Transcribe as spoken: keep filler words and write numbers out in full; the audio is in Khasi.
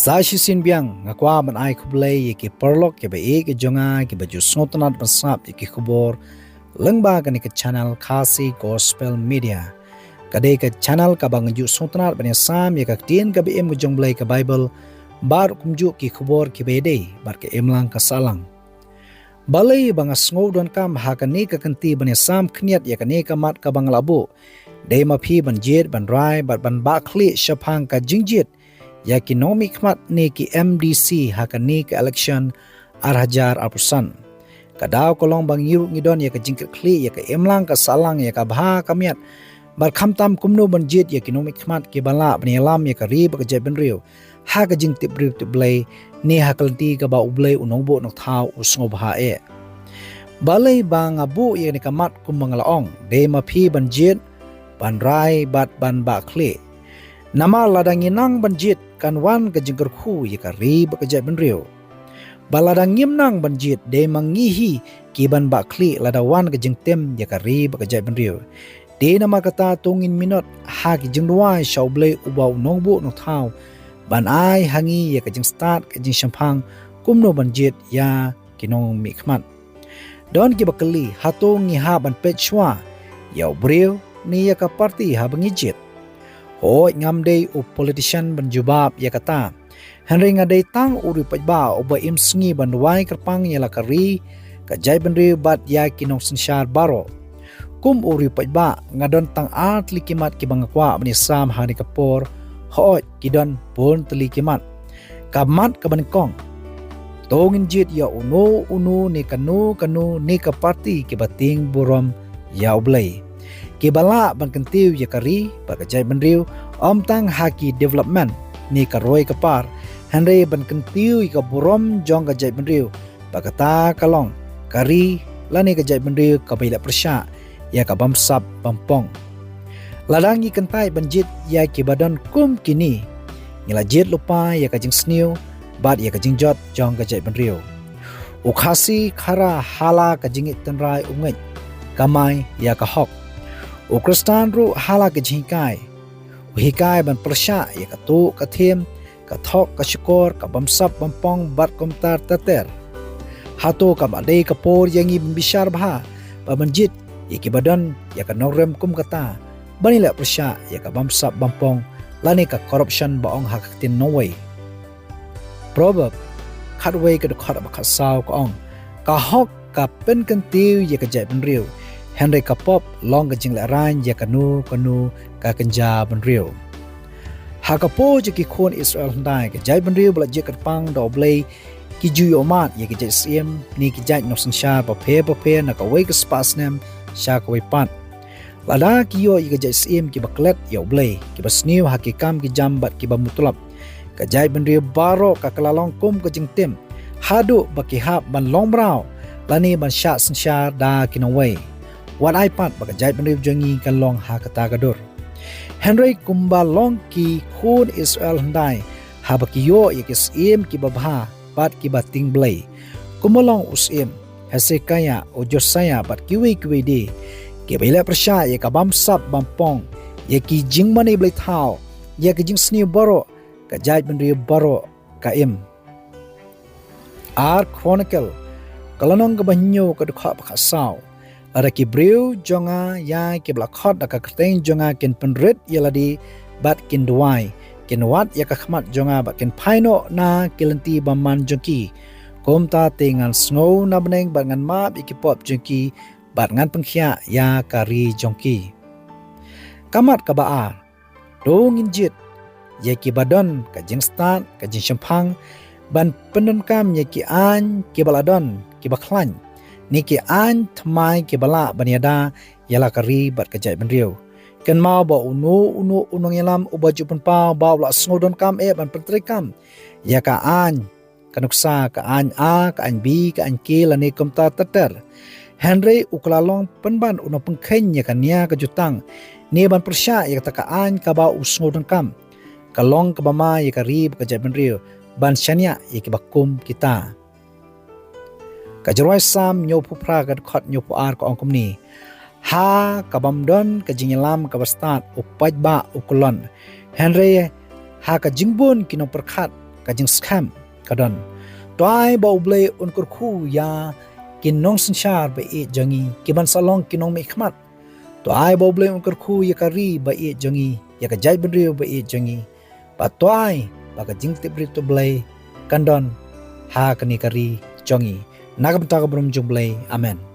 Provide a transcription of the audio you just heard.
Sa shisien biang nga kwah ban ai khublei ïa ki paralok kiba ïeit ki jong nga kiba ju sngewtynnat ban sngap ïa ki khubor lyngba kane ka channel Khasi Gospel Media. Ka dei ka channel kaba nga ju sngewtynnat ban ïasam ïa ka ktien kaba im ka jong U Blei ka Baibl bad kumjuh ki khubor kiba ïadei bad ka imlang ka sahlang. Balei ba nga sngew donkam ha kane ka kynti ban ïasam khyndiat ïa kane ka mat kaba nga la buh? Dei ma phi ban jied, ban rai bad ban bah khlieh shaphang ka jingjied ïa ki nongmihkhmat ne ki M D C ha kane ka election ar hajar arphew san. Ka daw ka long ba ngi ruh ngi don ïa ka jingkitkhlieh ïa ka imlang ka sahlang, ïa ka bha ka miat. Bad khamtam kumno ban jied ïa ki nongmihkhmat kiba lah ban ïalam ïa ka ri bad ka jaitbynriew ha ka jingtip briew tip Blei, ne ha ka lynti kaba U Blei U Nongbuh Nongthaw u sngewbha eh. Balei ba nga buh ïa kane ka mat kumba nga la ong? Dei ma phi ban jied, ban rai bad ban bah khlieh. Namar lada ngi nang ban jied kan wan ka jingkyrkhu ïa ka ri bad ka jaitbynriew. Bad lada ngim nang ban jied, dei ma ngi hi ki ban bah khlieh lada wan ka jingtim ïa ka ri bad ka jaitbynriew. Dei namarkata to ngin minot ha ki jingduwai sha U Blei uba U Nongbuh Nongthaw ban ai ha ngi ïa ka jingstad ka jingshemphang kumno ban jied ïa ki nongmihkhmat. Don kiba kylli, hato ngi hap ban peit shuwa ïa u briew ne ïa ka parti haba ngi jied? Hooid, ngam dei u politician ban jubab ïa kata. Hynrei nga dei tang u riewpaidbah uba im sngi ban duwai kyrpang ïa la ka ri, ka jaitbynriew bad ïa ki nongsynshar baroh. Kum u riewpaidbah, nga don tang ar tylli ki mat kiba nga kwah ban ïasam ha kane ka por. Hooid, ki don bun tylli ki mat. Ka mat kaba nyngkong, to ngin jied ïa uno uno ne kano kano ne ka parti kiba tieng burom ïa U Blei, kiba lah ban kyntiew ïa ka ri bad ka jaitbynriew, ym tang ha ki development ne ka roi ka par, hynrei ban kyntiew ïa ka burom jong ka jaitbynriew, ba kata ka long ka ri lane ka jaitbynriew kaba ïaleh pyrshah ïa ka bamsap bampong. Lada ngi kyntait ban jied ïa kiba don kum kine, ngi la jied lypa ïa ka jingsniew bad ïa ka jingjot jong ka jaitbynriew. U Khasi Khara ha la ka jingngeit tynrai u ngeit kamai ïa ka hok. U Khristan ruh ha la ka jinghikai u hikai ban pyrshah ïa ka tuh ka thiem, ka thok ka shukor, ka bamsap bampong bad kumta ter ter. Hato kam dei ka por ïa ngi ban bishar bha bad ban jied ïa kiba don ïa ka nongrim kum kata ban ïaleh pyrshah ïa ka bamsap bampong lane ka corruption ba ong ha ka ktien nongwei? Proverb khatwei ka dkhot ba khatsaw ka ong, ka hok ka pynkyntiew ïa ka jaitbynriew, hynrei ka pop long ka jinglehrain ïa kano kano ka kynja bynriew. Ha ka por jong ki khun Israel hyndai, ka jaitbynriew ba la jied kyrpang da U Blei ki ju ïohmad ïa ki jait syiem ne ki jait nongsynshar bapher bapher na kawei ka spah snem sha kawei pat. Lada ki ïoh ïa ki jait syiem kiba klet ïa U Blei, kiba sniew ha ki kam ki jam bad kiba mutulop, ka jaitbynriew baroh ka kylla long kum ka jingtim, haduh ba ki hap ban long mraw lane ban shah synshar da ki nongwei. Wat ai pat ba ka jaitbynriew jong ngi kan long ha kata ka dur. Hynrei kumba long ki khun Israel hyndai, haba ki ïoh ïa ki syiem kiba bha bad kiba tieng Blei, kumba long u syiem Hesekiah, u Josiah bad kiwei kiwei de, kiba ïaleh pyrshah ïa ka bamsap bampong, ïa ki jingmane blei thaw, ïa ki jingsniew baroh, ka jaitbynriew baroh ka im. Ar Chronicle ka lynnong kaba hynñiew ka dkhot ba khatsaw, lada ki briew jong nga ïa kiba la khot da ka kyrteng jong nga kin pynrit ïa lade bad kin duwai, kin wad ïa ka khmat jong nga bad kin phai noh na ki lynti bymman jong ki, kumta te ngan sngew na bneng bad ngan map ïa ki pop jong ki bad ngan pynkhiah ïa ka ri jong ki. Ka mat kaba ar, to ngin jied ïa kiba don ka jingstad ka jingshemphang ban pyndonkam ïa ki aiñ kiba la don kiba khlaiñ, ne ki aiñ thymmai kiba lah ban ïada ïa la ka ri bad ka jaitbynriew. Kynmaw ba uno uno u nongïalam uba ju pynpaw ba u la sngew donkam eh ban pyntreikam ïa ka aiñ, ka nuksa, ka aiñ A, ka aiñ B, ka aiñ K lane kumta ter ter. Hynrei u kylla long pynban u nongpynkheiñ ïa ka nia ka jutang, ne ban pyrshah ïa kata ka aiñ kaba u sngew donkam. Ka long kaba ma ïa ka ri bad ka jaitbynriew ban shaniah ïa kiba kum kita. Ka jingrwai Salm hynñiewphew phra ka dkhot hynñiewphew ar ka ong kumne: Ha kabym don ka jingïalam kaba stad, u paidbah u kyllon, hynrei ha ka jingbun ki nongpyrkhat ka jingskhem ka don. To ai ba U Blei un kyrkhu ïa ki nongsynshar ba ïeit jong ngi, ki ban sa long ki nongmihkhmat. To ai ba U Blei un kyrkhu ïa ka ri ba ïeit jong ngi, ïa ka jaitbynriew ba ïeit jong ngi. Ba to ai ba ka jingtip rit U Blei kan don ha kane ka ri jong ngi. Na ka bynta ka burom jong U Blei. Amen.